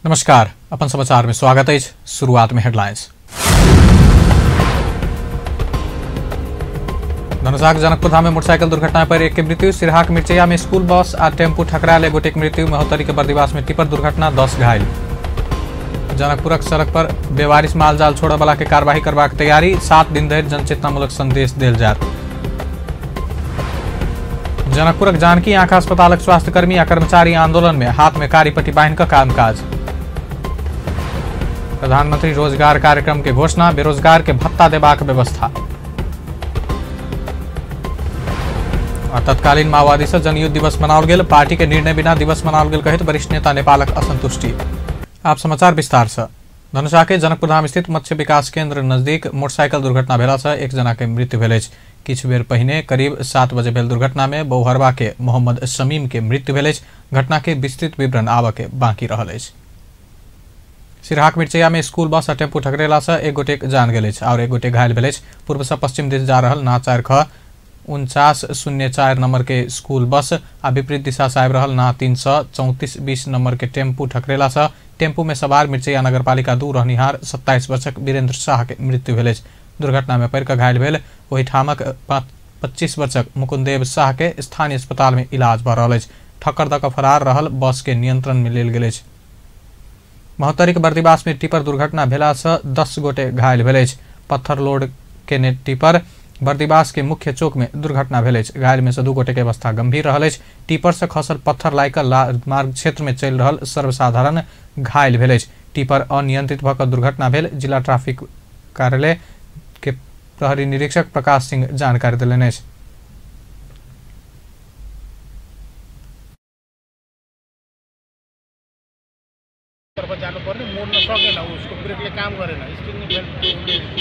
नमस्कार, अपन समाचार में स्वागत है। शुरुआत में हेडलाइंस। धनुषाक जनकपुर धाम में मोटरसाइकिल दुर्घटना पर एक के मृत्यु। सिरहाक मिर्चैया में स्कूल बस आ टेम्पू ठकरायल एक गोटेक मृत्यु। महोत्तरी के बर्दिवास में टिपर दुर्घटना, 10 घायल। जनकपुरक सड़क पर बेवारिस मालजाल छोड़य वाला के कार्रवाई करबाक तैयारी। 7 दिन धरि जनचेतनामूलक संदेश देल जायत। जनकपुरक जानकी आंख अस्पतालक स्वास्थ्यकर्मी आ कर्मचारी आंदोलन में हाथ में कारी पट्टी बान्हि कऽ कामकाज। प्रधानमंत्री रोजगार कार्यक्रम के घोषणा, बेरोजगार के भत्ता देबाक व्यवस्था। और तत्कालीन माओवादी से जनयुद्ध दिवस मनाओल गेल। पार्टी के निर्णय बिना दिवस मनाओल गेल कहैत वरिष्ठ नेता नेपालक असंतुष्टि। आप समाचार विस्तार से। धनुषा के जनकपुर धाम स्थित मत्स्य विकास केंद्र नजदीक मोटरसाइकिल दुर्घटना भेला से एक जना के मृत्यु भेल अछि। किछु बेर पहिने करीब 7 बजे भेल दुर्घटना में बौहरवा के मोहम्मद शमीम के मृत्यु भेल अछि। घटना के विस्तृत विवरण आबऽ के बाकी रहल अछि। सिरहाक मिर्चैया में स्कूल बस आ टेम्पू ठकरेला से एक गोटेक जान गेल अछि और एक गोटे घायल भेल अछि। पूर्व से पश्चिम दिस जा रहल ना 4 ख 4904 नंबर के स्कूल बस आ विपरीत दिशा से आबि रहल ना 334 20 नंबर के टेम्पू ठकरेला से टेम्पू में सवार मिर्चैया नगरपालिका 2 रहनिहार 27 वर्षक वीरेंद्र शाह के मृत्यु भेल अछि। दुर्घटना में पड़ि कऽ घायल भेल ओहिठामक 25 वर्षक मुकुंदेव शाह के स्थानीय अस्पताल में इलाज भऽ रहल अछि। ठक्कर दऽ कऽ फरार रहल बस के नियंत्रण में लेल गेल अछि। महोत्तरीक बर्दिवास में टिपर दुर्घटना भेला से 10 गोटे घायल भेल अछि। पत्थर लोड केने टिपर बर्दिवास के मुख्य चौक में दुर्घटना भेल अछि। घायल में से 2 गोटे के अवस्था गंभीर रहल अछि। टिपर से खसल पत्थर लाइ कऽ मार्ग क्षेत्र में चलि रहल सर्वसाधारण घायल भेल अछि। टिपर अनियंत्रित भऽ कऽ दुर्घटना भेल जिला ट्रैफिक कार्यालय के प्रहरी निरीक्षक प्रकाश सिंह जानकारी देलनि अछि। तर्फ जानुपर्ने मोड्न सकेन, उसको ब्रेकले काम गरेन, स्टियरिङ बेल्ट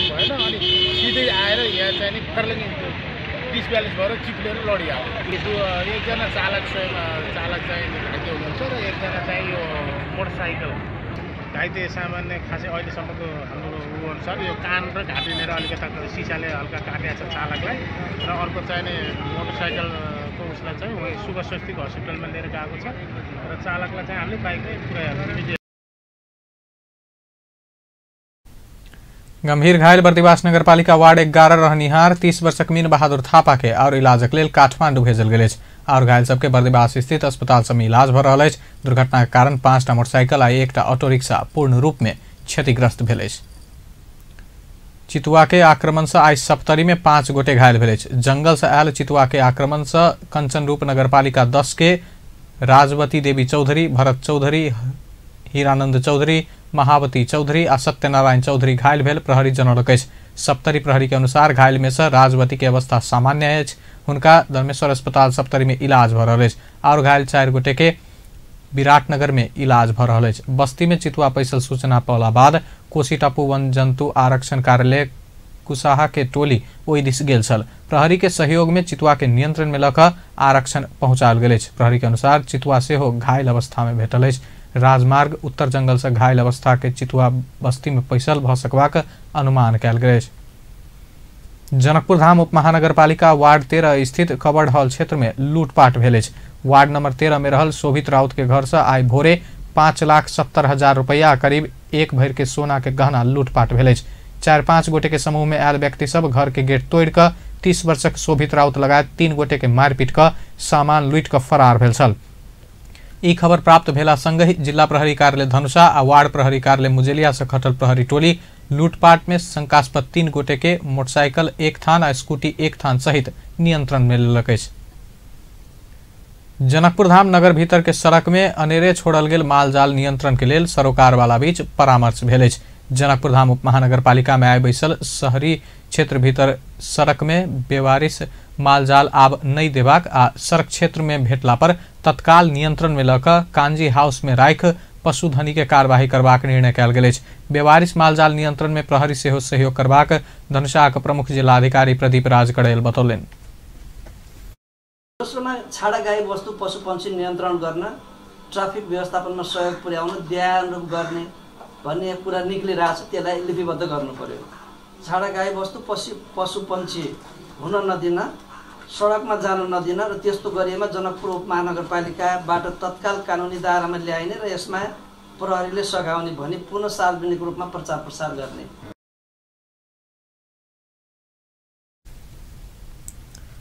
भएन, अनि सिधै आएर यहाँ चाहिँ नि कर्लिङ डिसब्यालेन्स भएर चिप्लेर लडिहाल्यो। एकजना चालक स्वयं चालक चाहिँ घाइते हुनुहुन्छ र एकजना चाहिँ यो मोटरसाइकल घाइते। सामान्य खासै अहिलेसम्मको हाम्रो ऊ अनुसार यो कान र घाँटीनेर अलिकता सिसाले हल्का काटेको छ चालकलाई, र अर्को चाहिँ नि मोटरसाइकलको उसलाई चाहिँ शुभ स्वस्तिक हस्पिटलमा लिएर गएको छ र चालकलाई चाहिँ हामीले बाइकमै पुऱ्याइहाल्यौँ। गंभीर घायल बर्दिवास नगरपालिका वार्ड 11 रहनिहार 30 वर्षक मीन बहादुर थापा के और इलाजक लेल काठमांडू भेजल गेल अछि। और घायल सबके बर्दिवास स्थित अस्पताल सब में इलाज भऽ रहल अछि। दुर्घटना के कारण 5टा मोटरसाइकिल आ 1टा ऑटो रिक्शा पूर्ण रूप में क्षतिग्रस्त भेल अछि। चितुआ के आक्रमण से आइ सप्तरी में 5 गोटे घायल भेल अछि। जंगल से आयल चितुआ के आक्रमण से कंचनरूप नगरपालिका 10 के राजवती देवी चौधरी, भरत चौधरी, हीरानंद चौधरी, महावती चौधरी आ सत्यनारायण चौधरी घायल भेल प्रहरी जनौलक अछि। सप्तरी प्रहरी के अनुसार घायल में से राजवती के अवस्था सामान्य अछि। हुनका धर्मेश्वर अस्पताल सप्तरी में इलाज भऽ रहल अछि। और घायल 4 गोटे के विराटनगर में इलाज भऽ रहल अछि। बस्ती में चितुआ पैसल सूचना पौला बाद कोसी टापू वन जंतु आरक्षण कार्यालय कुसाहा के टोली ओहि दिस गेल छल। प्रहरी के सहयोग में चितुआ के नियंत्रण में लऽ कऽ आरक्षण पहुंचाओल गेल अछि। प्रहरी के अनुसार चितुआ सेहो घायल अवस्था में भेटल अछि। राजमार्ग उत्तर जंगल से घायल अवस्था के चितुआ बस्ती में पैसल भऽ सकबाक अनुमान कयल गेल अछि। जनकपुर धाम उप महानगरपालिका वार्ड 13 स्थित कबर्ड हॉल क्षेत्र में लूटपाट भेल अछि। वार्ड नंबर 13 में रहल शोभित राउत के घर से आइ भोरे 5,70,000 रुपया करीब 1 भरि के सोना के गहना लूटपाट भेल अछि। 4-5 गोटे के समूह में आयल व्यक्ति सब घर के गेट तोड़ि कऽ 30 वर्षक शोभित राउत लगायत 3 गोटे के मारिपीट कऽ सामान लूटि कऽ फरार भेल छल। ई खबर प्राप्त भेला संगहि जिला प्रहरी कार्यालय धनुषा आ वार्ड प्रहरी कार्यालय मुजेलिया से खटल प्रहरी टोली लूटपाट में शंकास्पद 3 गोटे के मोटरसाइकिल 1 थान आ स्कूटी 1 थान सहित नियंत्रण में लेलक अछि। जनकपुर धाम नगर भीतर के सड़क में अनेरे छोड़ल गेल मालजाल नियंत्रण के लेल सरोकार वाला बीच परामर्श भेल अछि। जनकपुर धाम उप महानगरपालिका में आइ बैसल शहरी क्षेत्र भीतर सड़क में बेवारिस मालजाल आब नहि देबाक आ सड़क क्षेत्र में भेटला पर तत्काल नियंत्रण में लऽ कऽ कांजी हाउस में राखि पशुधनी के कार्यवाही करबाक निर्णय कयल गेल अछि। बेवारिस मालजाल नियंत्रण में प्रहरी सेहो सहयोग करबाक धनुषाक प्रमुख जिलाधिकारी प्रदीप राज कड़ेल बतौलनि। दोस्रोमा छाडा गाई वस्तु पशु पंक्षी नियन्त्रण गर्न, ट्राफिक व्यवस्थापनमा सहयोग पुर्याउन, दयानुरूप गर्ने भन्ने कुरा निक्लिरहेको छ, त्यसलाई लिपिबद्ध गर्नु पर्यो। छाडा गाई वस्तु पशु पंक्षी हुन नदिन, सडकमा जान नदिन र त्यस्तो गरिएमा जनकपुर उपमहानगरपालिकाबाट तत्काल कानुनी दायरामा ल्याइने र यसमा प्रहरीले सघाउने भनी पुनः सार्वजनिक रूपमा प्रचार प्रसार गर्ने।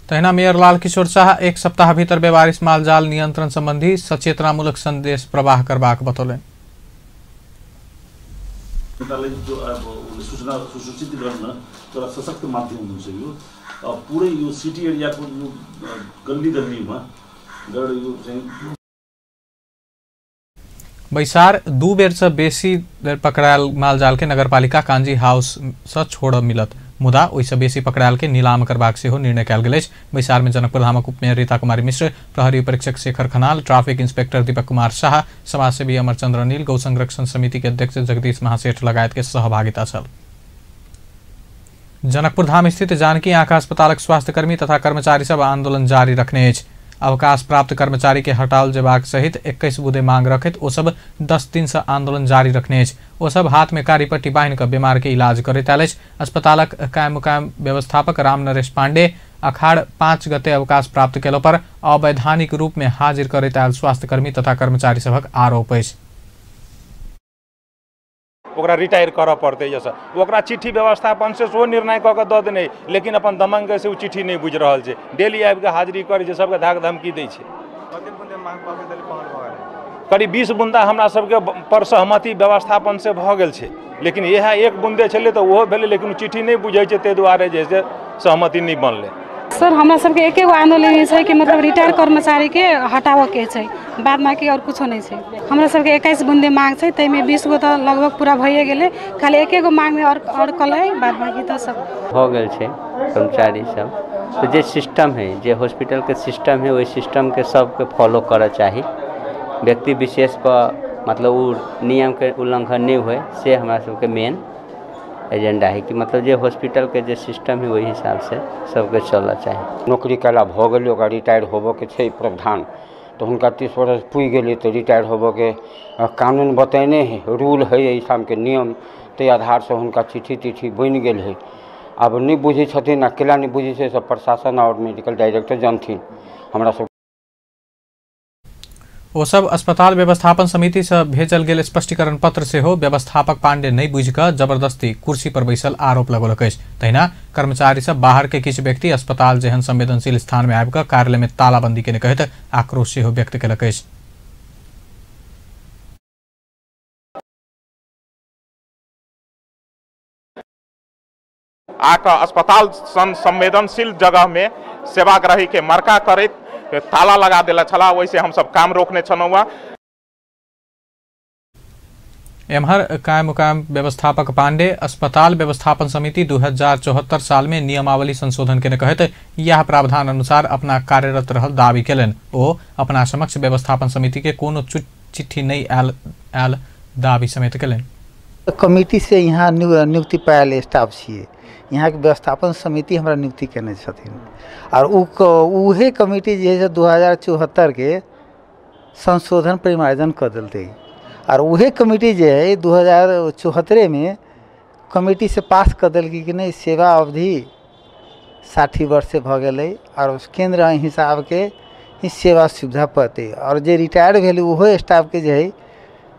तहिना मेयर लाल किशोर शाह एक सप्ताह भीतर बेवारिस मालजाल नियंत्रण संबंधी सचेतनामूलक संदेश प्रवाह करबाक बतौलनि। जो सूचना सुसूचित गर्न एउटा सशक्त माध्यम हुन्छ यो पुरै यो सिटी एरियाको यो गल्ली गल्लीमा गएर यो चाहिँ बैसार 2 बेर से बेसी पकड़ायल मालजाल के नगरपालिका कांजी हाउस से छोड़ मिलत, मुदा ओहिसँ बेसी पकड़ायल के नीलाम करबाक सेहो निर्णय कयल गेल अछि। बैसार में जनकपुरधामक उपमेयर रीता कुमारी मिश्र, प्रहरी परीक्षक शेखर खनाल, ट्रैफिक इंस्पेक्टर दीपक कुमार शाह, समाजसेवी अमरचंद्र अनिल, गौ संरक्षण समिति के अध्यक्ष जगदीश महासेठ लगायत के सहभागिता छल। जनकपुरधाम स्थित जानकी आँखा अस्पतालक स्वास्थ्यकर्मी तथा कर्मचारी सब आंदोलन जारी रखने अछि। अवकाश प्राप्त कर्मचारी के हटाओल जेबाक सहित 21 बुँदे मांग रखैत ओ सब 10 दिन से आंदोलन जारी रखने अछि। ओ सब हाथ में कारी पट्टी बान्हि कऽ बीमार के इलाज करैत आयल अछि। अस्पतालक कायम व्यवस्थापक राम नरेश पांडे अखाड़ 5 गते अवकाश प्राप्त केलो पर अवैधानिक रूप में हाजिर करैत आयल स्वास्थ्यकर्मी तथा कर्मचारी सभक आरोप अछि। ओकरा रिटायर करऽ पड़तै जैसे ओकरा चिट्ठी व्यवस्थापन से सेहो निर्णय कऽ के दऽ देने, लेकिन अपन दमंग से ओ चिट्ठी नहि बुझि रहल छै। डेली आबि कऽ हाजिरी करै छै, सबके धाक धमकी दै छै। करीब 20 बुंदा हमरा सबके पर सहमति व्यवस्थापन से भऽ गेल छै, लेकिन इएह एक बुंदे छलै तऽ ओहो भेलै, लेकिन ओ चिट्ठी नहि बुझै छै, ताहि दुआरे जे से सहमति नहि बनलै। सर हमरा सबके एके गो आंदोलन छै कि मतलब रिटायर कर्मचारी के हटाबऽ के छै, बाद बाकी और कुछो नहीं छै। हमरा सबके 21 बुंदे मांग छै, ताहिमे 20 गो तऽ लगभग पूरा भइए गेलै, खाली एके गो मांग में और कल है, बाद बाकी तऽ सब भऽ गेल छै। कर्मचारी सब तो जे सिस्टम है, जे हॉस्पिटल के सिस्टम है, वही सिस्टम के सबके फॉलो करऽ चाही। व्यक्ति विशेष पर मतलब ओ नियम के उल्लंघन नहीं हुए, से हमरा सबके मेन एजेंडा है कि मतलब जे हॉस्पिटल के जे सिस्टम है वही हिसाब से सबके चलना चाही। नौकरी कला भऽ गेलै, ओकरा रिटायर होबऽके छै प्रावधान, तऽ हुनका 30 वर्ष पुरि गेलै तऽ रिटायर होबऽके कानून बतेने है, रूल है एहिठामके नियम, ताहि आधारसँ हुनका चिट्ठी तिट्ठी बनि गेल है। आब नहि बुझै छथिन आ केला नहि बुझै छै सब प्रशासन और मेडिकल डायरेक्टर जानथिन। हमरा सब ओ सब अस्पताल व्यवस्थापन समिति से भेजल गेल स्पष्टीकरण पत्र सेहो व्यवस्थापक पांडे नहीं बुझि कऽ जबरदस्ती कुर्सी पर बैसल आरोप लगौलक अछि। तहिना कर्मचारी सब बाहर के किछु व्यक्ति अस्पताल जेहन संवेदनशील स्थान में आबि कऽ कार्यालय में तालाबंदी केने कहैत आक्रोश सेहो व्यक्त केलक अछि। आकऽ अस्पताल सन संवेदनशील जगह में सेवाग्राही के मरका करैत ताला लगा देला छला, वैसे हम सब काम रोकने छलहुँ। एम्हर कायम मुकाम व्यवस्थापक पांडे अस्पताल व्यवस्थापन समिति 2074 साल में नियमावली संशोधन केने कहैत यह प्रावधान अनुसार अपना कार्यरत रहल दावी केलनि। ओ अपना समक्ष व्यवस्थापन समिति के कोनो चिट्ठी नहीं आयल दावी समेत केलनि। कमिटी से यहाँ नियुक्ति पायल स्टाफ छियै, यहाँके व्यवस्थापन समिति हमरा नियुक्ति केने छथिन और उहे कमिटी जे है से 2074 के संशोधन परिमार्जन कऽ देलकै और उहे कमिटी जे है 2074 में कमिटी से पास कऽ देलकै कि नहि सेवा अवधि 60 वर्ष से भऽ गेलै और केंद्र हिसाबके ही सेवा सुविधा पड़तै और जे रिटायर भेलै ओहो स्टाफके जे है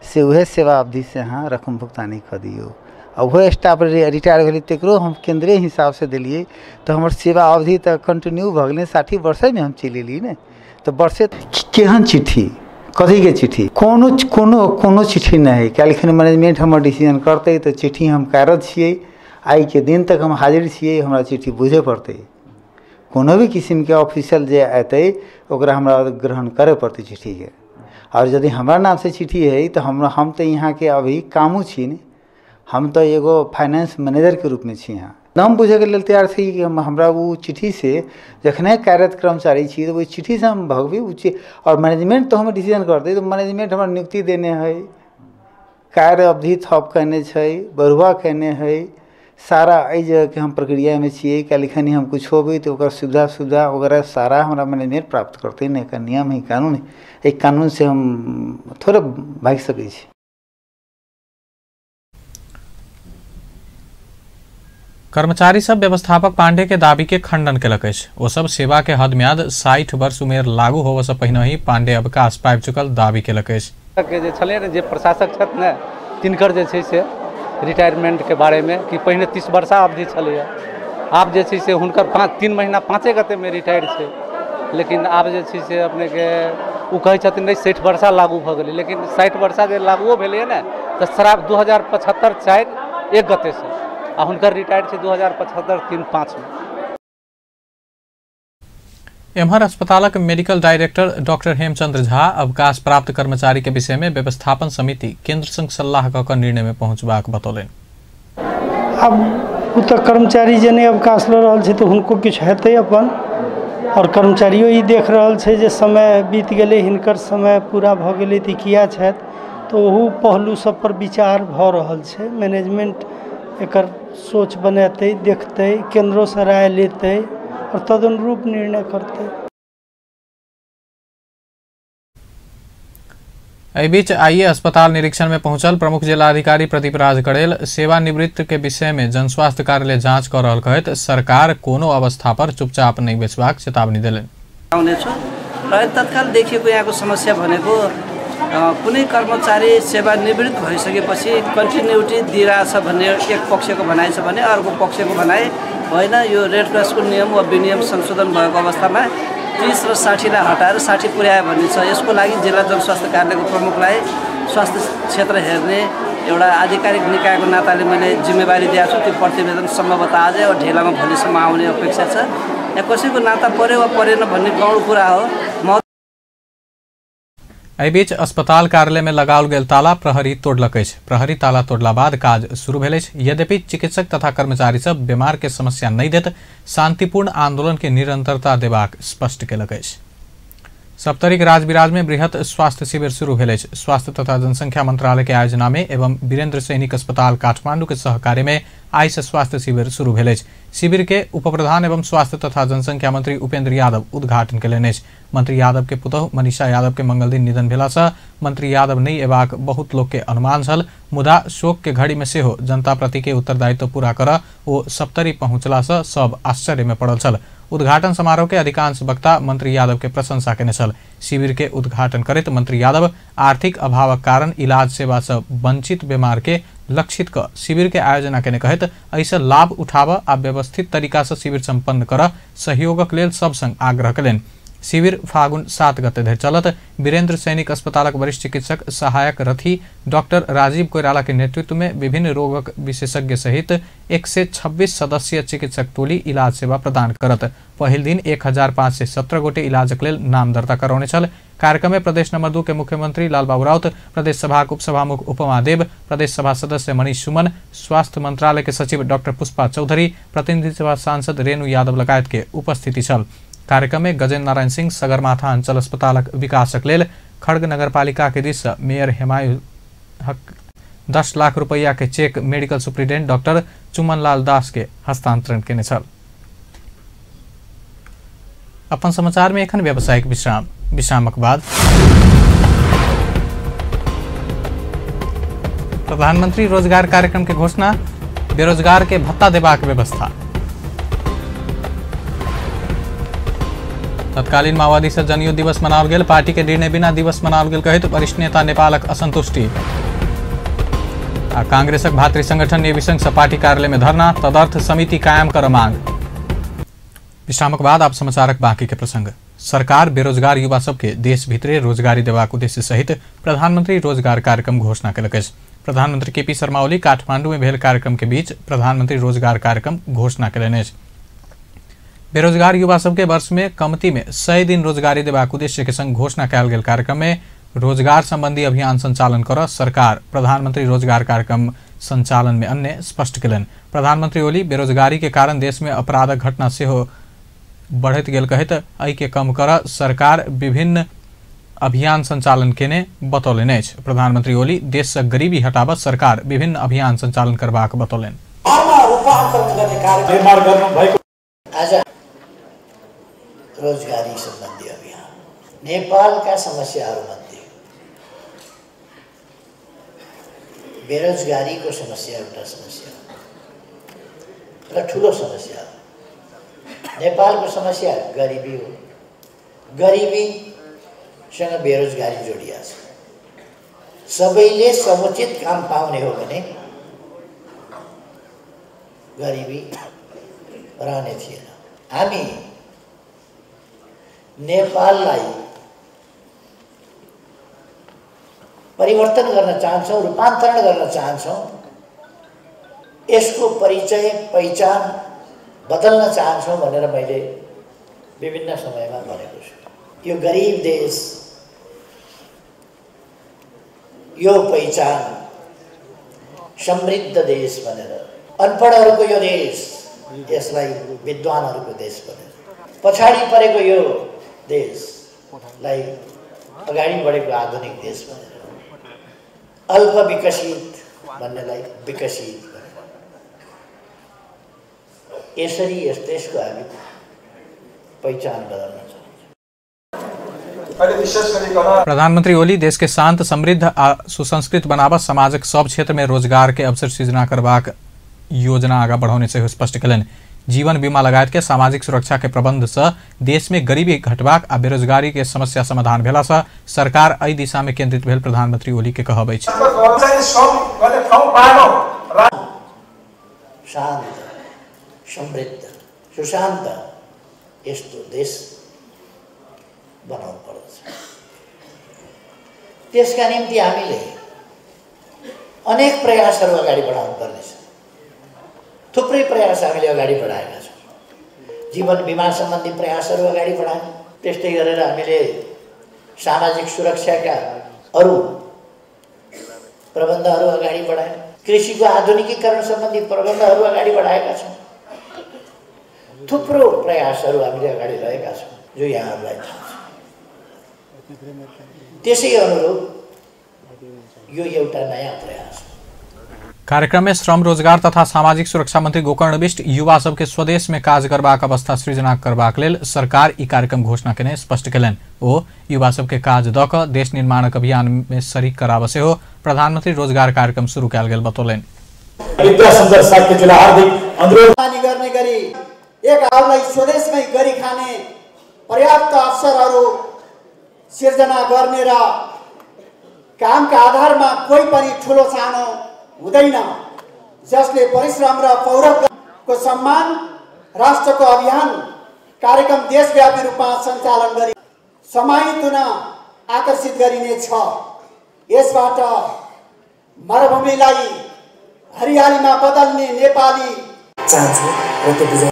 से उहे सेवा अवधि से अहाँ रकम भुगतानी कऽ दियौ। आ ओहो स्टाफ रिटायर भेलै तकरो हम केंद्रीय हिसाबसँ देलियै तऽ हमर सेवा अवधि तऽ कंटिन्यू भऽ गेलै, 60 वर्षेमे हम चलि एलियै ने। तऽ वर्षे केहन चिट्ठी, कथीके चिट्ठी, कोनो कोनो कोनो चिट्ठी नहि है। काल्हिखन मैनेजमेंट हमर डिसीजन करतै तऽ चिट्ठी हम कार्यरत छियै, आइके दिन तक हम हाजिर छियै, हमरा चिट्ठी बुझे पड़तै। कोनो भी किसिमके ऑफिशियल जे अयतै ओकरा हमरा ग्रहण करय पड़तै चिट्ठीके। और यदि हमरा नामसँ चिट्ठी है तऽ हम तऽ यहाँके अभी कामू छी ने, हम तऽ एगो फाइनेंस मैनेजरके रूपमे छी। यहाँ हम बुझैके लेल तैयार छी कि हमरा ओ चिट्ठीसँ जखने कार्यरत कर्मचारी छी तऽ ओहि चिट्ठीसँ हम भगबै और मैनेजमेंट तऽ हमर डिसीजन करतै। तऽ मैनेजमेंट हमरा नियुक्ति देने है, कार्य अवधि थप केने छै, बढ़ुआ केने है, सारा एहि जगहके हम प्रक्रियामे छियै। काल्हिखनी हम कुछ होबै तऽ ओकर सुविधा सुविधा वगैरह सारा हमरा मैनेजमेंट प्राप्त करतै ने। एकर नियम है, कानून है, एहि कानूनसँ हम थोड़े भागि सकै छी। कर्मचारी सब व्यवस्थापक पांडे के दावी के खंडन केलक अछि। ओ सब सेवा के हद म्याद 60 वर्ष उमेर लागू होबऽ से पहिने ही पांडे अवकाश पाबि चुकल दावी केलक अछि। के जे छलै ने, जे प्रशासक छथि ने, तिनकर जे छै से रिटायरमेंटके बारेमे कि पहिने 30 वर्षा अवधि छलैए, आब जे छै से हुनकर 3 महीना 5 गतेमे रिटायर छै, लेकिन आब जे छै से अपनेके ओ कहै छथिन नहि 60 वर्षा लागू भऽ गेलै, लेकिन 60 वर्षा जे लागुओ भेलैए ने तऽ शराब 2075 4 1 गतेसँ, आ हुनकर रिटायर छै 2075 3 5 मे। एम्हर अस्पतालक medical director doctor Hemchandra Jha अवकाश प्राप्त कर्मचारी के विषय में व्यवस्थापन समिति केंद्र संग सलाह कऽ निर्णय में पहुंचबाक बतौलनि। अब ओ तऽ कर्मचारी जे नहि अवकाश लऽ रहल छै तऽ हुनको किछु हेतै अपन, और कर्मचारियो ई देख रहल छै जे समय बीत गेलै, हिनकर समय पूरा भऽ गेलै तऽ किया छथि, तऽ ओहू पहलू सब पर विचार भऽ रहल छै। मैनेजमेंट एकर सोच बनेतै, देखतै, केंद्रोसँ राय लेतै और तदनुरूप निर्णय करतै। एहि बीच आइए अस्पताल निरीक्षण में पहुंचल प्रमुख जिलाधिकारी प्रदीप राज कड़ेल सेवानिवृत्त के विषय में जनस्वास्थ्य कार्यालय जांच कर रहल कहैत सरकार कोनो अवस्था पर चुपचाप नहीं बेचबाक चेतावनी देलनि। र तत्काल देखिएको यहाँको समस्या भनेको कुनै कर्मचारी सेवानिवृत्त भइसकेपछि कन्टिन्युटी दिइरहेछ भन्ने एक पक्षको भनाइ छ भने अर्को पक्षको भनाइ होइन। यो रेड क्रसको नियम वा विनियम संशोधन भएको अवस्थामा 30 र 60लाई हटाएर 60 पुर्यायो भन्ने छ। यसको लागि जिल्ला जनस्वास्थ्य कार्यालयको प्रमुखलाई स्वास्थ्य क्षेत्र हेर्ने एउटा आधिकारिक निकायको नाताले मैले जिम्मेवारी दिएको छु। त्यो प्रतिवेदन सम्भवतः आजै वा ढेलामा भोलिसम्म आउने अपेक्षा छ। यहाँ कसैको नाता पर्यो वा परेन भन्ने गौण कुरा हो। एहि बीच अस्पताल कार्यालय में लगाओल गेल ताला प्रहरी तोड़लक अछि। प्रहरी ताला तोड़ला बाद काज शुरू भेल अछि। यद्यपि चिकित्सक तथा कर्मचारी सब बीमार के समस्या नहीं देत शांतिपूर्ण आंदोलन के निरंतरता देबाक स्पष्ट केलक अछि। सप्तरीक राजविराज में बृहत स्वास्थ्य शिविर शुरू भेल अछि। स्वास्थ्य तथा जनसंख्या मंत्रालय के आयोजना में एवं वीरेंद्र सैनिक अस्पताल काठमांडू के सहकार्य में आइ से स्वास्थ्य शिविर शुरू भेल अछि। शिविर के उपप्रधान एवं स्वास्थ्य तथा जनसंख्या मंत्री उपेंद्र यादव उद्घाटन केलनि अछि। मंत्री यादव के पुतहु मनीषा यादव के मंगल दिन निधन भेला से मंत्री यादव नहीं एबाक बहुत लोक के अनुमान छल, मुदा शोक के घड़ी में सेहो जनता प्रति के उत्तरदायित्व पूरा कर ओ सप्तरी पहुंचला से सब आश्चर्य में पड़ल छल। उद्घाटन समारोह के अधिकांश वक्ता मंत्री यादव के प्रशंसा केने छल। शिविर के उद्घाटन करैत मंत्री यादव आर्थिक अभावक कारण इलाज सेवा से वंचित बीमार के लक्षित क शिविर के आयोजना केने कहैत एहिसँ लाभ उठाब आ व्यवस्थित तरीका से शिविर संपन्न कर सहयोगक लेल सब संग आग्रह केलनि। शिविर फागुन 7 गते धरि चलत। वीरेंद्र सैनिक अस्पतालक वरिष्ठ चिकित्सक सहायक रथी डॉक्टर राजीव कोइराला के नेतृत्व में विभिन्न रोगक विशेषज्ञ सहित 126 सदस्यीय चिकित्सक टोली इलाज सेवा प्रदान करत। पहिल दिन 1517 गोटे इलाजक लेल नाम दर्ता करौने छल। कार्यक्रम में प्रदेश नंबर 2 के मुख्यमंत्री लालबाबू राउत, प्रदेश सभाक उपसभामुख उपमा देव, प्रदेश सभा सदस्य मनीष सुमन, स्वास्थ्य मंत्रालय के सचिव डॉक्टर पुष्पा चौधरी, प्रतिनिधि सभा सांसद रेणु यादव लगायत के उपस्थिति छल। कार्यक्रम में गजेन्द्र नारायण सिंह सगरमाथा अंचल अस्पतालक विकासक लेल खड़ग नगरपालिका के दिस मेयर हेमायु हक 10 लाख रुपैया के cheque medical superintendent doctor Chumanlal Das के हस्तांतरण केने छल। अपन समाचार में एखन व्यावसायिक विश्राम, विश्रामक बाद प्रधानमंत्री रोजगार कार्यक्रम के घोषणा, बेरोजगार के भत्ता देबाक व्यवस्था। तत्कालीन माओवादी से जनयुद्ध दिवस मनाओल गेल, पार्टी के निर्णय बिना दिवस मनाओल गेल कहैत वरिष्ठ नेता नेपालक असंतुष्टि। आ कांग्रेसक भातृ संगठन नेविसंघ से पार्टी कार्यालय में धरना, तदर्थ समिति कायम कर मांग। विश्रामक बाद आप समाचारक बाकी के प्रसंग। सरकार बेरोजगार युवा सबके देश भीतरे रोजगारी देबाक उद्देश्य सहित प्रधानमंत्री रोजगार कार्यक्रम घोषणा केलक अछि। प्रधानमंत्री केपी शर्मा ओली काठमांडू में भेल कार्यक्रम के बीच प्रधानमंत्री रोजगार कार्यक्रम घोषणा केलनि अछि। बेरोजगार युवा सबके वर्ष में कमती में 100 दिन रोजगारी देबाक उद्देश्य के संग घोषणा कयल गेल कार्यक्रम में रोजगार संबंधी अभियान संचालन कर सरकार प्रधानमंत्री रोजगार कार्यक्रम संचालन में अन्य स्पष्ट केलनि। प्रधानमंत्री ओली बेरोजगारी के कारण देश में अपराधक घटना सेहो बढ़ैत गेल कहैत एहि के कम कर सरकार विभिन्न अभियान संचालन केने बतौलनि अछि। प्रधानमंत्री ओली देश से गरीबी हटाबऽ सरकार विभिन्न अभियान संचालन करबाक बतौलनि। आज रोजगारी सम्बन्धी अभियान नेपालका समस्याहरूमध्ये बेरोजगारीको समस्या एउटा समस्या हो र ठुलो समस्या हो। नेपालको समस्या गरिबी हो, गरिबीसँग बेरोजगारी जोडिया छ। सबैले समुचित काम पाउने हो भने गरिबी रहने थिएन। हामी नेपाललाई परिवर्तन गर्न चाहन्छौँ, रूपान्तरण गर्न चाहन्छौँ, यसको परिचय पहिचान बदल्न चाहन्छौँ भनेर मैले विभिन्न समयमा भनेको छु। यो गरिब देश, यो पहिचान समृद्ध देश भनेर, अनपढहरूको यो देश यसलाई विद्वानहरूको देश भनेर, पछाडि परेको यो देशलाई अगाडि बढेको आधुनिक देश भनेर, अल्प विकसित भन्नेलाई विकसित भनेर, यसरी यस देशको हामी पहिचान बदल्न चाहन्छौँ। प्रधानमंत्री ओली देश के शांत, समृद्ध आ सुसंस्कृत बनाब समाजक सब क्षेत्र में रोजगार के अवसर सृजना करबाक योजना आगा बढ़ौने सेहो स्पष्ट कयलनि। जीवन बीमा लगायत के सामाजिक सुरक्षा के प्रबंध से देश में गरीबी घटबाक आ बेरोजगारी के समस्या समाधान भेला से सरकार एहि दिशा में केंद्रित भेल प्रधानमंत्री ओली के कहब अछि। शांत, समृद्ध, सुशांत यस्तो देश बनाउनु पर्दछ। त्यसका निम्ति हामीले अनेक प्रयासहरू अगाडि बढाउनु पर्नेछ। थुप्रै प्रयास हामीले अगाडि बढाएका छौँ। जीवन बीमा सम्बन्धी प्रयासहरू अगाडि बढायौँ। त्यस्तै गरेर हामीले सामाजिक सुरक्षाका अरू प्रबन्धहरू अगाडि बढायौँ। कृषिको आधुनिकीकरण सम्बन्धी प्रबन्धहरू अगाडि बढाएका छौँ। थुप्रो प्रयासहरू हामीले अगाडि लगेका छौँ जो यहाँहरूलाई थाहा छ। त्यसै अनुरूप यो एउटा नयाँ प्रयास हो। कार्यक्रम में श्रम रोजगार तथा सामाजिक सुरक्षा मंत्री गोकर्ण बिष्ट युवा सबके स्वदेश में काज करबाक अवस्था सृजना करबाक लेल सरकार ई कार्यक्रम घोषणा केने स्पष्ट कयलनि। ओ युवा सबके काज दऽ कऽ देश निर्माणक अभियान में शरीक कराबऽ सेहो प्रधानमंत्री रोजगार कार्यक्रम शुरू कयल गेल बतौलनि। गर्ने गरी एक स्वदेशमै गरी खाने पर्याप्त अवसरहरू सिर्जना गर्ने र कामका आधारमा कोही पनि ठुलो सानो हुँदैन, जसले परिश्रम र पौरखको सम्मान राष्ट्रको अभियान कार्यक्रम देशव्यापी रूपमा सञ्चालन गरी समाहित हुन आकर्षित गरिनेछ। यसबाट मरुभूमिलाई हरियालीमा बदल्ने नेपाली चाहन्छु र त्यो बुझाइ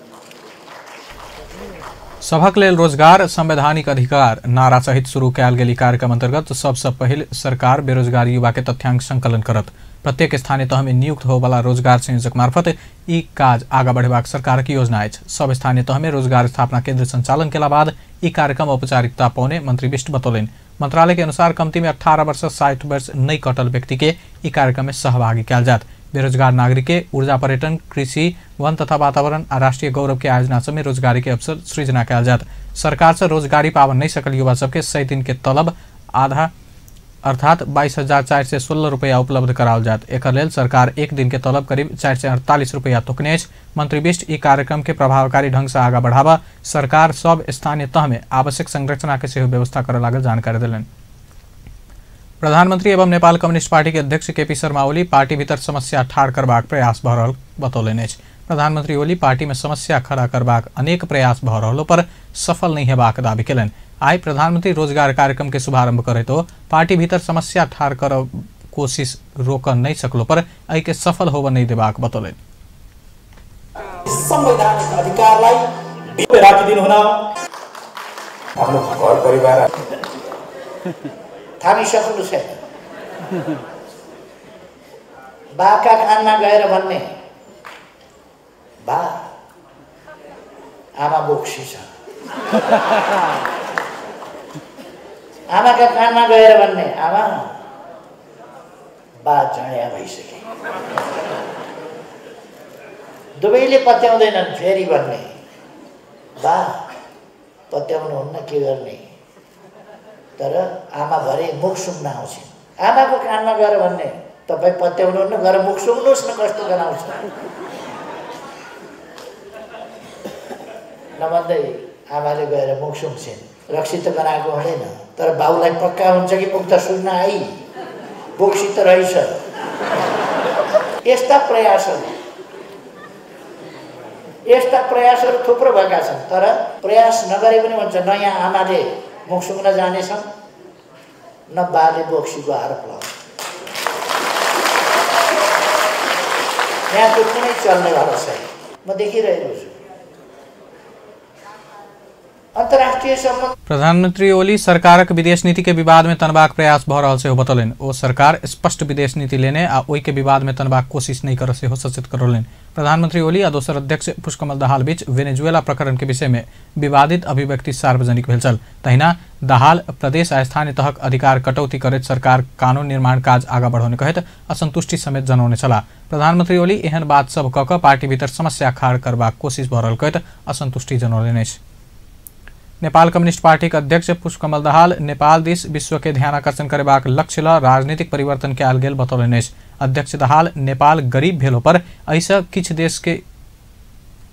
सभक लेल रोजगार संवैधानिक अधिकार नारा सहित शुरू कयल गेल कार्यक्रम अंतर्गत सबसँ पहिल सरकार बेरोजगार युवा के तथ्यांक संकलन करत। प्रत्येक स्थानीय तह में नियुक्त होबला रोजगार संयोजक मार्फत ई काज आगा बढ़ेबाक सरकारक योजना अछि। सब स्थानीय तह में रोजगार स्थापना केंद्र संचालन केला बाद ई कार्यक्रम औपचारिकता पौने मंत्री बिष्ट बतौलनि। मंत्रालय के अनुसार कमती में 18 वर्ष 60 वर्ष नहि कटल व्यक्ति के ई कार्यक्रम में सहभागी कयल जायत। बेरोजगार नागरिक के ऊर्जा, पर्यटन, कृषि, वन तथा वातावरण आ राष्ट्रीय गौरव के आयोजना सब में रोजगारी के अवसर सृजना कयल जायत। सरकार से रोजगारी पाबऽ नहि सकल युवा सबके 100 दिन के तलब आधा अर्थात 22,416 रुपया उपलब्ध कराओल जायत। एकर लेल सरकार एक दिन के तलब करीब 448 रुपया तोकने अछि। मंत्री बिष्ट ई कार्यक्रम के प्रभावकारी ढंग से आगा बढ़ावा सरकार सब स्थानीय तह में आवश्यक संरचना के सेहो व्यवस्था करऽ लागल जानकारी देलनि। प्रधानमंत्री एवं नेपाल कम्युनिस्ट पार्टी के अध्यक्ष केपी शर्मा ओली पार्टी भीतर समस्या ठाढ़ करबाक प्रयास भऽ रहल बतौलनि अछि। प्रधानमंत्री ओली पार्टी में समस्या खड़ा करबाक अनेक प्रयास भऽ रहलो पर सफल नहि हेबाक दावी केलनि। आइ प्रधानमंत्री रोजगार कार्यक्रम के शुभारंभ करैत ओ पार्टी भीतर समस्या ठाढ़ करब कोशिश रोकऽ नहि सकलो पर एहि के सफल होबऽ नहि देबाक बतौलनि। संवैधानिक अधिकारलाई राखिदिनु हुन आफ्नो घर परिवार थामिसक्नु छैन। बाका कानमा गएर भन्ने बा आमा बोक्सी छ, आमाका कानमा गएर भन्ने आमा बा झण्या भइसके, दुवैले पत्याउँदैनन् फेरि भन्ने बा पत्याउनुहुन्न के गर्ने, तर आमा भरे मुख सुँघ्न आउँछिन्। आमाको कानमा गएर भन्ने तपाईँ पत्याउनुहुन्न गएर मुख सुँघ्नुहोस् न कस्तो गनाउँछ नभन्दै आमाले गएर मुख सुँघ्छिन्। रक्सी त गनाएको हुँदैन तर बाउलाई पक्का हुन्छ कि मुख त सुँघ्न I. बोक्सी त रहेछ। यस्ता प्रयासहरू थुप्रो भएका छन्, तर प्रयास नगरे पनि भन्छ, न यहाँ आमाले मुख सुँघ्न जानेछन् न बाले बोक्सीको आरोप लगाउँछ। यहाँ त्यो कुनै चल्नेवाला छैन, म देखिरहेको छु। अंतर्राष्ट्रिय सम्बन्ध प्रधानमंत्री ओली सरकारक विदेश नीति के विवाद में तनबाक प्रयास भ रहल सेहो बतौलनि। ओ सरकार स्पष्ट विदेश नीति लेने आ ओहि के विवाद में तनबाक कोशिश नहीं कर सेहो सचेत करौलनि। प्रधानमंत्री ओली आ दोसर अध्यक्ष पुष्पकमल दाहाल बीच वेनेजुएला प्रकरण के विषय में विवादित अभिव्यक्ति सार्वजनिक भेल छल। तहिना दाहाल प्रदेश आ स्थानीय तहक अधिकार कटौती करैत सरकार कानून निर्माण काज आगा बढ़ौने कहैत असंतुष्टि समेत जनौने छलाह। प्रधानमंत्री ओली एहन बात सब कऽ कऽ पार्टी भीतर समस्या खाड़ करबाक कोशिश भऽ रहल कहैत असंतुष्टि जनौलनि अछि। नेपाल कम्युनिस्ट पार्टी के अध्यक्ष पुष्पकमल दाहाल नेपाल दिस विश्व के ध्यानाकर्षण करेबाक लक्ष्य ल राजनीतिक परिवर्तन कयल गेल बतौलनि अछि। अध्यक्ष दाहाल नेपाल गरीब भेलो पर एहिसँ किछु देश के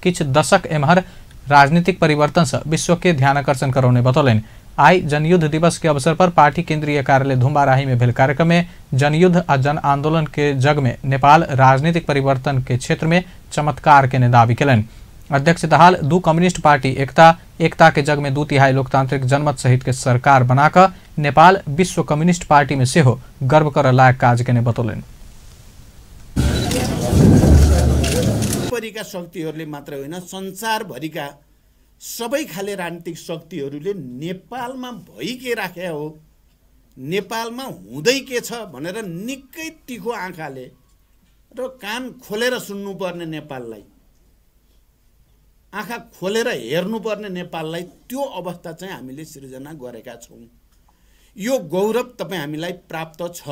किछु दशक एम्हर राजनीतिक परिवर्तन से विश्व के ध्यानाकर्षण करौने बतौलनि। आई जनयुद्ध दिवस के अवसर पर पार्टी केंद्रीय कार्यालय धुम्बाराही में भेल कार्यक्रम में जनयुद्ध आ जन आंदोलन के जग में नेपाल राजनीतिक परिवर्तन के क्षेत्र में चमत्कार केने दावी केलनि। अध्यक्ष दाहाल दू कम्युनिस्ट पार्टी एकता एकता के जग में 2/3 लोकतांत्रिक जनमत सहित के सरकार बनाकर नेपाल विश्व कम्युनिस्ट पार्टी में सेहो गर्व कर लायक काज केने बतौलनि। भरिका शक्तिहरूले मात्र होइन, संसारभरिका सबै खाले राजनीतिक शक्तिहरूले नेपालमा भइ के राखे हो, नेपालमा हुँदै के छ भनेर निकै तिखो आँखाले र कान खोलेर सुन्नुपर्ने नेपाललाई, आँखा खोलेर हेर्नुपर्ने नेपाललाई त्यो अवस्था चाहिँ हामीले सृजना गरेका छौँ। यो गौरव तपाईँ हामीलाई प्राप्त छ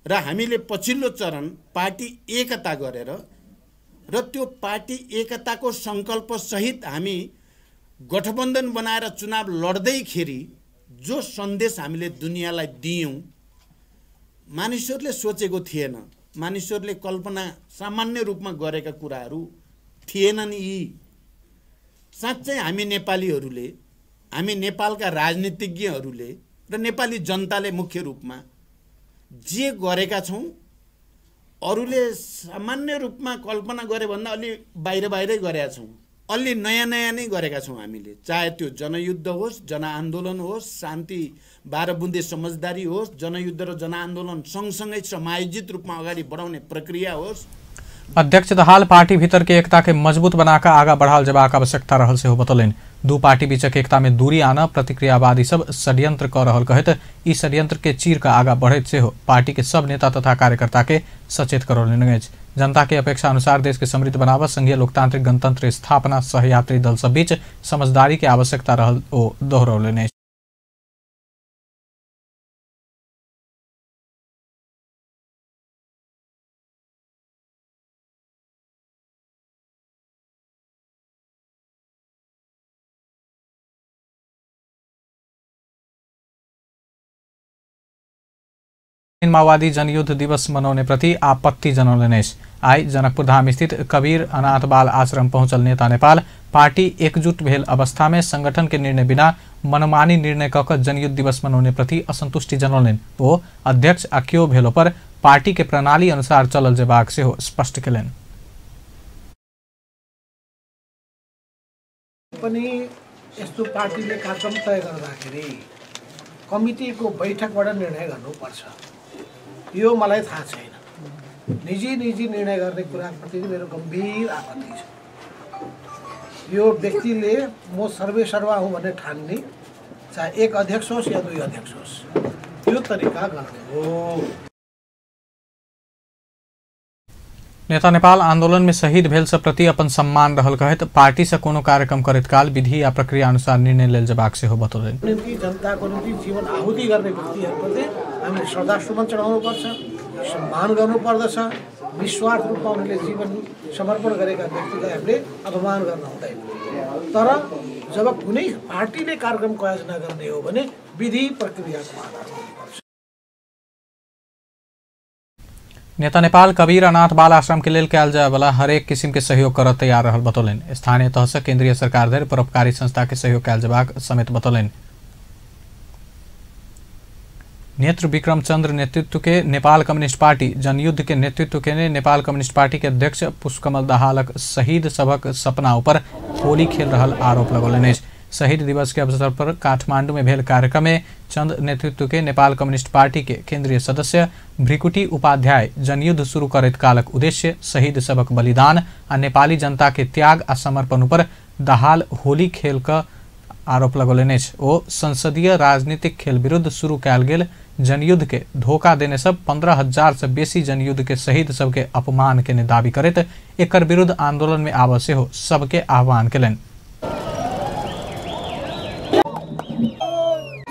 र हामीले पछिल्लो चरण पार्टी एकता गरेर र त्यो पार्टी एकताको सङ्कल्प सहित हामी गठबन्धन बनाएर चुनाव लड्दैखेरि जो सन्देश हामीले दुनियाँलाई दियौँ, मानिसहरूले सोचेको थिएन, मानिसहरूले कल्पना सामान्य रूपमा गरेका कुराहरू थिएनन् यी। साँच्चै हामी नेपालीहरूले, हामी नेपालका राजनीतिज्ञहरूले र नेपाली जनताले मुख्य रूपमा जे गरेका छौँ अरूले सामान्य रूपमा कल्पना गरे भन्दा अलि बाहिर बाहिरै गरेका छौँ, अलि नयाँ नयाँ नै गरेका छौँ हामीले। चाहे त्यो जनयुद्ध होस्, जनआन्दोलन होस्, शान्ति 12 बुँदे समझदारी होस्, जनयुद्ध र जनआन्दोलन सँगसँगै समायोजित रूपमा अगाडि बढाउने प्रक्रिया होस्। अध्यक्ष दाहाल पार्टी भीतर के एकता के मजबूत बनाकर आगा बढ़ाल जबाक आवश्यकता रहल सेहो बतौलनि। दू पार्टी बीचक एकता में दूरी आना प्रतिक्रियावादी सब षड्यंत्र क रहल कहैत ई षड्यंत्र के चीर क आगा बढ़ैत सेहो पार्टी के सब नेता तथा कार्यकर्ता के सचेत करौलनि अछि। जनता के अपेक्षा अनुसार देश के समृद्ध बनाव संघीय लोकतांत्रिक गणतंत्र स्थापना सहयात्री दल सब बीच समझदारी के आवश्यकता रहल ओ दोहरौलनि अछि। माओवादी जनयुद्ध दिवस मनाउने प्रति आपत्ति जनौलनि अछि। आई जनकपुर धाम स्थित कबीर अनाथ बाल आश्रम पहुंचल नेता नेपाल पार्टी एकजुट भेल अवस्था में संगठन के निर्णय बिना मनमानी निर्णय कऽ कऽ जनयुद्ध दिवस मनाउने प्रति असंतुष्टि जनौलनि। ओ अध्यक्ष आ केओ भेलो पर पार्टी के प्रणाली अनुसार चलल जेबाक सेहो स्पष्ट केलनि। पनि यस्तो पार्टीले कार्यक्रम तय गर्दाखेरि कमिटीको बैठकबाट निर्णय गर्नुपर्छ, यो मलाई थाहा छैन। निजी निजी निर्णय गर्ने कुराप्रति मेरो गम्भीर आपत्ति छ। यो व्यक्तिले म सर्वेसर्वा हुँ भन्ने ठान्ने, चाहे एक अध्यक्ष होस् या दुई अध्यक्ष होस्, यो तरिका गलत हो। नेता नेपाल आंदोलन में शहीद भेल सब प्रति अपन सम्मान रहल कहैत पार्टी से कोनो कार्यक्रम करैत काल विधि आ प्रक्रिया अनुसार निर्णय लेल जेबाक सेहो बतौलनि। निम्ति जनताको निम्ति जीवन आहुति गर्ने व्यक्तिहरूप्रति हामीले श्रद्धासुमन चढाउनुपर्छ, सम्मान गर्नुपर्दछ। निस्वार्थ रूपमा उनीहरूले जीवन समर्पण गरेका व्यक्तिलाई हामीले अपमान गर्न हुँदैन। तर जब कुनै पार्टीले कार्यक्रमको आयोजना गर्ने हो भने विधि प्रक्रियाको आधारमा हुनुपर्छ। नेता नेपाल कबीर अनाथ बाल आश्रम के लेल कयल जाय वाला हरेक किसिम के सहयोग करऽ तैयार रहल बतौलनि। स्थानीय तह से केंद्रीय सरकार धरि परोपकारी संस्था के सहयोग कयल जेबाक समेत बतौलनि। नेत्र विक्रम चंद्र नेतृत्व के नेपाल कम्युनिस्ट पार्टी जनयुद्ध के नेतृत्व के नेपाल कम्युनिस्ट पार्टी के अध्यक्ष पुष्पकमल दाहालक शहीद सभक सपना ऊपर होली खेल रहल आरोप लगौलनि अछि। शहीद दिवस के अवसर पर काठमांडू में भेल कार्यक्रम में चंद नेतृत्व के नेपाल कम्युनिस्ट पार्टी के केंद्रीय सदस्य भ्रिकुटी उपाध्याय जनयुद्ध शुरू करैत कालक उद्देश्य शहीद सभक बलिदान आ नेपाली जनता के त्याग आ समर्पण पर दाहाल होली खेल का आरोप लगौलनि अछि। ओ संसदीय राजनीतिक खेल विरुद्ध शुरू कयल गेल जनयुद्ध के धोखा देने सब 15,000 से बेसी जनयुद्ध के शहीद सबके अपमान केने दावी करैत एकर विरुद्ध आंदोलन में आबऽ सेहो सबके आह्वान केलनि।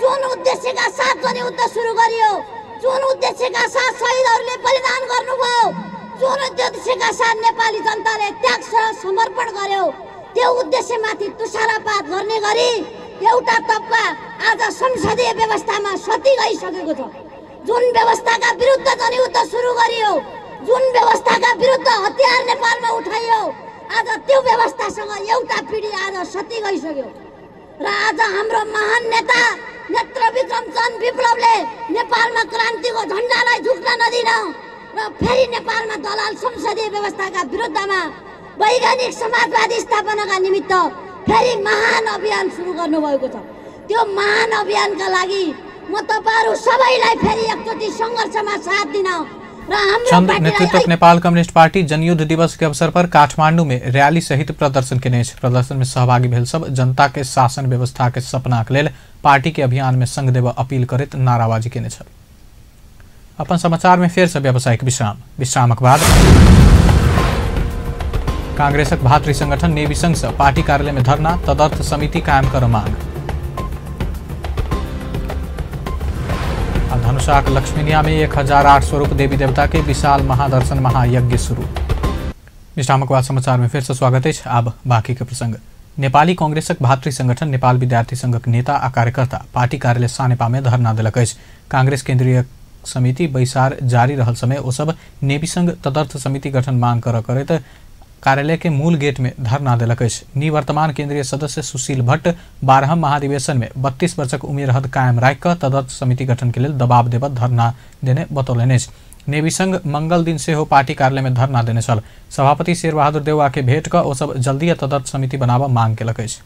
जुन उद्देश्यका साथ जनयुद्ध सुरु गरियो, जुन उद्देश्यका साथ शहीदहरूले बलिदान गर्नुभयो, जुन उद्देश्यका साथ नेपाली जनताले त्याग समर्पण गर्यो, त्यो उद्देश्यमाथि तुषारापात गर्ने गरी एउटा तब्का आज संसदीय व्यवस्थामा सती गइसकेको छ। जुन व्यवस्थाका विरुद्ध जनयुद्ध सुरु गरियो, जुन व्यवस्थाका विरुद्ध हतियार नेपालमा उठाइयो, आज त्यो व्यवस्थासँग एउटा पिढी आज सती गइसक्यो। र आज हाम्रो महान नेता नेत्र विक्रम चन्द विप्लवले नेपालमा क्रान्तिको झन्डालाई झुक्न नदिन र फेरि नेपालमा दलाल संसदीय व्यवस्थाका विरुद्धमा वैज्ञानिक समाजवादी स्थापनाका निमित्त फेरि महान अभियान सुरु गर्नुभएको छ। त्यो महान अभियानका लागि म तपाईहरु सबैलाई फेरि एकचोटि संघर्षमा साथ दिन र हाम्रो चंद नेतृत्व नेपाल कम्युनिस्ट पार्टी जनयुद्ध दिवस के अवसर पर काठमांडू में रैली सहित प्रदर्शन केने अछि। प्रदर्शन में सहभागी भेल सब जनता के शासन व्यवस्था के सपना के लेल पार्टी के अभियान में संग देव अपील करैत नाराबाजी केने छल। अपन समाचार में फेर से व्यावसायिक विश्राम। विश्रामक बाद कांग्रेसक भातृ संगठन नेवी संघ से पार्टी कार्यालय में धरना, तदर्थ समिति कायम कर मांग। धनुषाक लक्ष्मीनिया में 1008 स्वरूप देवी देवता के विशाल महादर्शन महायज्ञ शुरू। विश्रामक बाद समाचार में फिर से स्वागत है। अब बाकी के प्रसंग। नेपाली कांग्रेसक भातृ संगठन नेपाल विद्यार्थी संघक नेता आ कार्यकर्ता पार्टी कार्यालय सानेपा में धरना देलक अछि। कांग्रेस केंद्रीय समिति बैसार जारी रहल समय ओ सब नेवी संघ तदर्थ समिति गठन मांग कर करैत कार्यालय के मूल गेट में धरना देलक अछि। निवर्तमान केंद्रीय सदस्य सुशील भट्ट 12 महाधिवेशन में 32 वर्षक उमेर हद कायम राखि कऽ तदर्थ समिति गठन के लेल दबाव देबऽ धरना देने बतौलनि अछि। नेवी संघ मंगल दिन सेहो पार्टी कार्यालय में धरना देने छल। सभापति शेरबहादुर देउवा के भेंट कऽ ओ सब जल्दी तदर्थ समिति बनाबऽ मांग केलक अछि।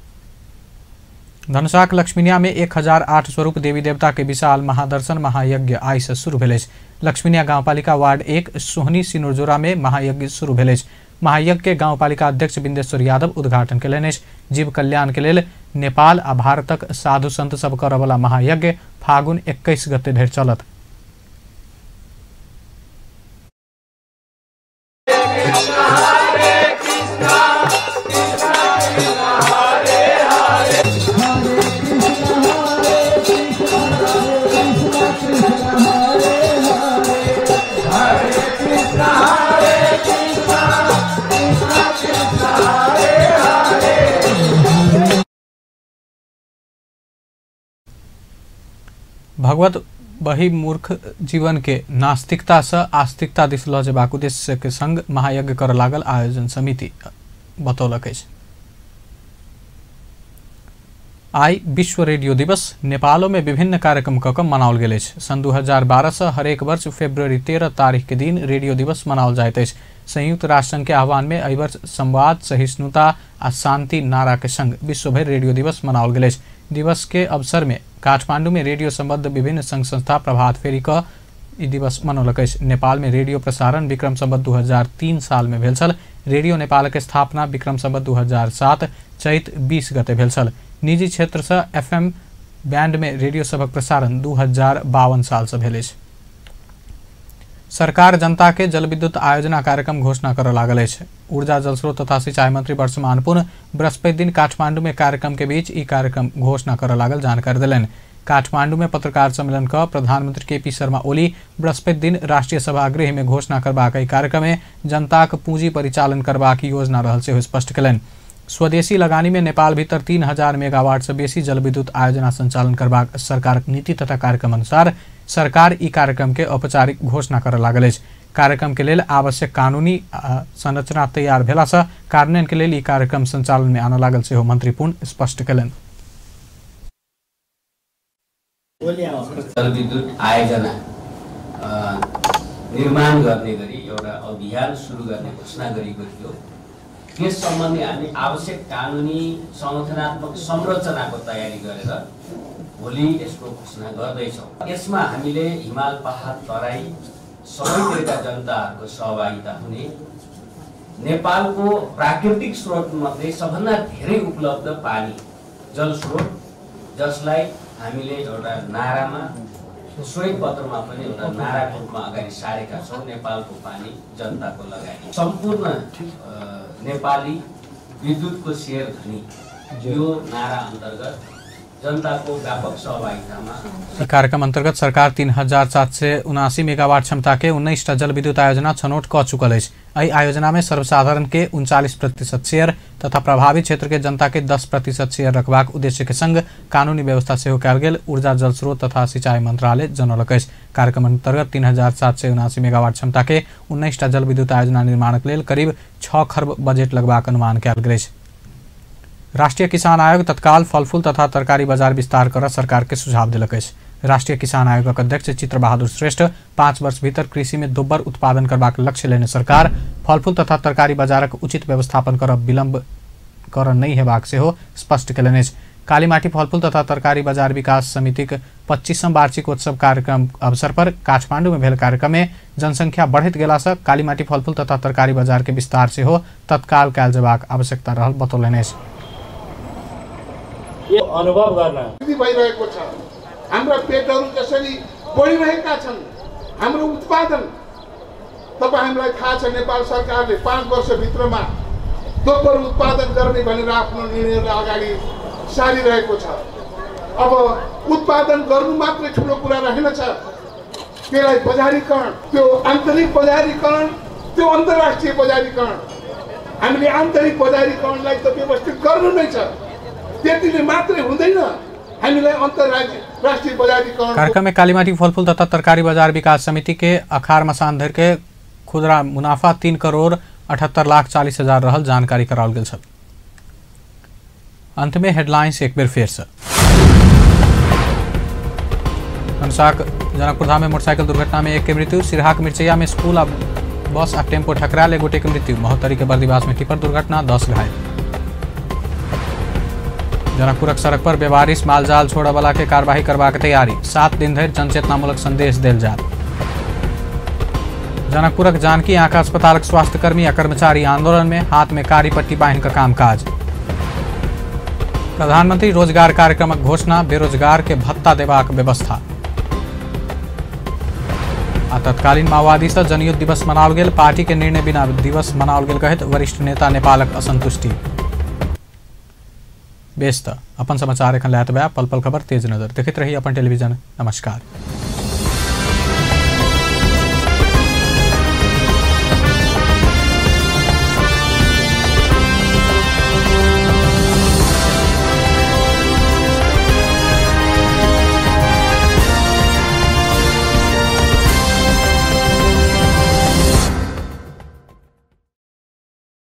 धनुषाक लक्ष्मीनिया में 1008 स्वरूप देवी देवता के विशाल महादर्शन महायज्ञ आइ से शुरू भेल अछि। लक्ष्मीनिया गाउँपालिका वार्ड 1 सोहनी सिनुरजोरा में महायज्ञ शुरू भेल अछि। महायज्ञ के गाउँपालिका अध्यक्ष बिन्देश्वर यादव उद्घाटन केलनि अछि। जीव कल्याण के लेल नेपाल आ भारतक साधु संत सब करऽवला महायज्ञ फागुन 21 गते धरि चलत। भगवत बही मूर्ख जीवन के नास्तिकता से आस्तिकता दिस लऽ जेबाक उद्देश्य के संग महायज्ञ कर लागल आयोजन समिति बतौलक अछि। आइ विश्व रेडियो दिवस नेपालो में विभिन्न कार्यक्रम कऽ मनाओल गेल अछि। सन् 2012 से हरेक वर्ष फरवरी 13 तारीख के दिन रेडियो दिवस मनाओल जाइत अछि। संयुक्त राष्ट्र संघ के आह्वान में एहि वर्ष संवाद, सहिष्णुता आ शांति नारा के संग विश्वभरि रेडियो दिवस मनाओल गेल अछि। दिवस के अवसर में काठमांडू में रेडियो संबद्ध विभिन्न संघ संस्था प्रभात फेरी कऽ ई दिवस मनौलक अछि। नेपाल में रेडियो प्रसारण विक्रम संवत 2003 साल में भेल छल। रेडियो नेपाल के स्थापना विक्रम संवत 2007 चैत 20 गते भेल छल। निजी क्षेत्र से एफएम बैंड में रेडियो सभक प्रसारण 2052 साल से भेल अछि। सरकार जनता के जलविद्युत आयोजना कार्यक्रम घोषणा करऽ लागल अछि। ऊर्जा जलस्रोत तथा सिंचाई मंत्री वर्षमान पुन बृहस्पति दिन काठमांडू में कार्यक्रम के बीच ई कार्यक्रम घोषणा करऽ लागल जानकारी देलनि। काठमांडू में पत्रकार सम्मेलन कऽ प्रधानमंत्री के पी शर्मा ओली बृहस्पति दिन राष्ट्रीय सभागृह में घोषणा करबाक एहि कार्यक्रम में जनताक पूंजी परिचालन करबाक योजना रहल सेहो स्पष्ट केलनि। स्वदेशी लगानी में नेपाल भीतर 3000 मेगावाट से बेसी जलविद्युत आयोजना संचालन करबाक सरकारक नीति तथा कार्यक्रम अनुसार सरकार ई कार्यक्रम के औपचारिक घोषणा करऽ लागल अछि। कार्यक्रम के लेल आवश्यक कानूनी संरचना तैयार भेला से कार्यान्वयन के लेल ई कार्यक्रम संचालन में आनऽ लागल सेहो मंत्री पुन स्पष्ट केलनि। जलविद्युत आयोजना निर्माण गर्ने गरी एउटा अभियान सुरु गर्ने घोषणा गरिएको थियो। त्यस सम्बन्धी हामी आवश्यक कानुनी संगठनात्मक संरचनाको तयारी गरेर भोलि यसको घोषणा गर्दैछौँ। यसमा हामीले हिमाल पहाड तराई सबैतिरका जनताहरूको सहभागिता हुने, नेपालको प्राकृतिक स्रोतमध्ये सबभन्दा धेरै उपलब्ध पानी जलस्रोत, जसलाई हामीले एउटा नारामा श्वेतपत्रमा पनि एउटा नाराको रूपमा अगाडि सारेका छौँ, नेपालको पानी जनताको लगानी, सम्पूर्ण नेपाली विद्युतको सेयर धनी, यो नारा अन्तर्गत जनताको व्यापक सहभागितामा। कार्यक्रम अंतर्गत सरकार 3,779 मेगावाट क्षमता के 19टा जलविद्युत आयोजना छनौट क चुकल अछि। एहि आयोजना में सर्वसाधारण के 39% शेयर तथा प्रभावित क्षेत्र के जनता के 10% शेयर रखबाक उद्देश्य के संग कानूनी व्यवस्था सेहो कयल गेल ऊर्जा जलस्रोत तथा सिंचाई मंत्रालय जनौलक अछि। कार्यक्रम अंतर्गत 3,779 मेगावाट क्षमता के 19टा जलविद्युत आयोजना निर्माणक लेल करीब 6 खर्ब बजट लगबाक अनुमान कयल गेल अछि। राष्ट्रीय किसान आयोग तत्काल फलफूल तथा तरकारी बाजार विस्तार कर सरकार के सुझाव देलक अछि। राष्ट्रीय किसान आयोगक अध्यक्ष चित्र बहादुर श्रेष्ठ 5 वर्ष भीतर कृषि में दोब्बर उत्पादन करबाक लक्ष्य लेने सरकार फलफूल तथा तरकारी बाजारक उचित व्यवस्थापन कर विलंब कर नहि हेबाक सेहो स्पष्ट कयलनि अछि। कालीमाटी फलफूल तथा तरकारी बाजार विकास समितिक 25म वार्षिकोत्सव कार्यक्रम अवसर पर काठमांडू में भेल कार्यक्रम में जनसंख्या बढ़ैत गेला सँ कालीमाटी फलफूल तथा तरकारी बाजार के विस्तार सेहो तत्काल कयल जेबाक आवश्यकता रहल बतौलनि अछि। अनुभव गर्न भइरहेको छ, हाम्रा पेटहरू जसरी बढिरहेका छन्, हाम्रो उत्पादन तपाईँ हामीलाई थाहा छ, नेपाल सरकारले 5 वर्षभित्रमा दोब्बर उत्पादन गर्ने भनेर आफ्नो निर्णयलाई अगाडि सारिरहेको छ। अब उत्पादन गर्नु मात्रै ठुलो कुरा रहेनछ, त्यसलाई बजारीकरण, त्यो आन्तरिक बजारीकरण, त्यो अन्तर्राष्ट्रिय बजारीकरण, हामीले आन्तरिक बजारीकरणलाई त व्यवस्थित गर्नु नै छ, त्यतिले मात्रै हुँदैन, हामीलाई अन्तर्राष्ट्रिय बजारीकरण। कार्यक्रम में कालीमाटी फलफूल तथा तरकारी बाजार विकास समिति के अखार मसान धरि के खुदरा मुनाफा 3,78,40,000 रहल जानकारी कराओल गेल छल। अंत में हेडलाइंस एक बेर फेर से। धनुषाक जनकपुरधाम में मोटरसाइकिल दुर्घटना में एक के मृत्यु, सिरहाक मिर्चैया में स्कूल आ बस आ टेम्पो ठकरायल एक गोटे के मृत्यु, महोत्तरी के बर्दिवास में टिपर दुर्घटना 10 घायल। जनकपुरक सड़क पर बेवारिस मालजाल छोड़ऽ के कार्यवाही करबाक तैयारी, 7 दिन धरि जनचेतनामूलक संदेश देल जायत। जनकपुरक जानकी आंखा अस्पतालक स्वास्थ्यकर्मी आ कर्मचारी आंदोलन में हाथ में कारी पट्टी बान्हि कऽ कामकाज। प्रधानमंत्री रोजगार कार्यक्रमक घोषणा, बेरोजगार के भत्ता देबाक व्यवस्था। आ तत्कालीन माओवादी सँ जनयुद्ध दिवस मनाओल गेल, पार्टी के निर्णय बिना दिवस मनाओल गेल कहैत वरिष्ठ नेता नेपालक असंतुष्टि। बेस त अपन समाचार एखन लैत बा पल पल खबर तेज नजर देखैत रही अपन टेलीविजन। नमस्कार।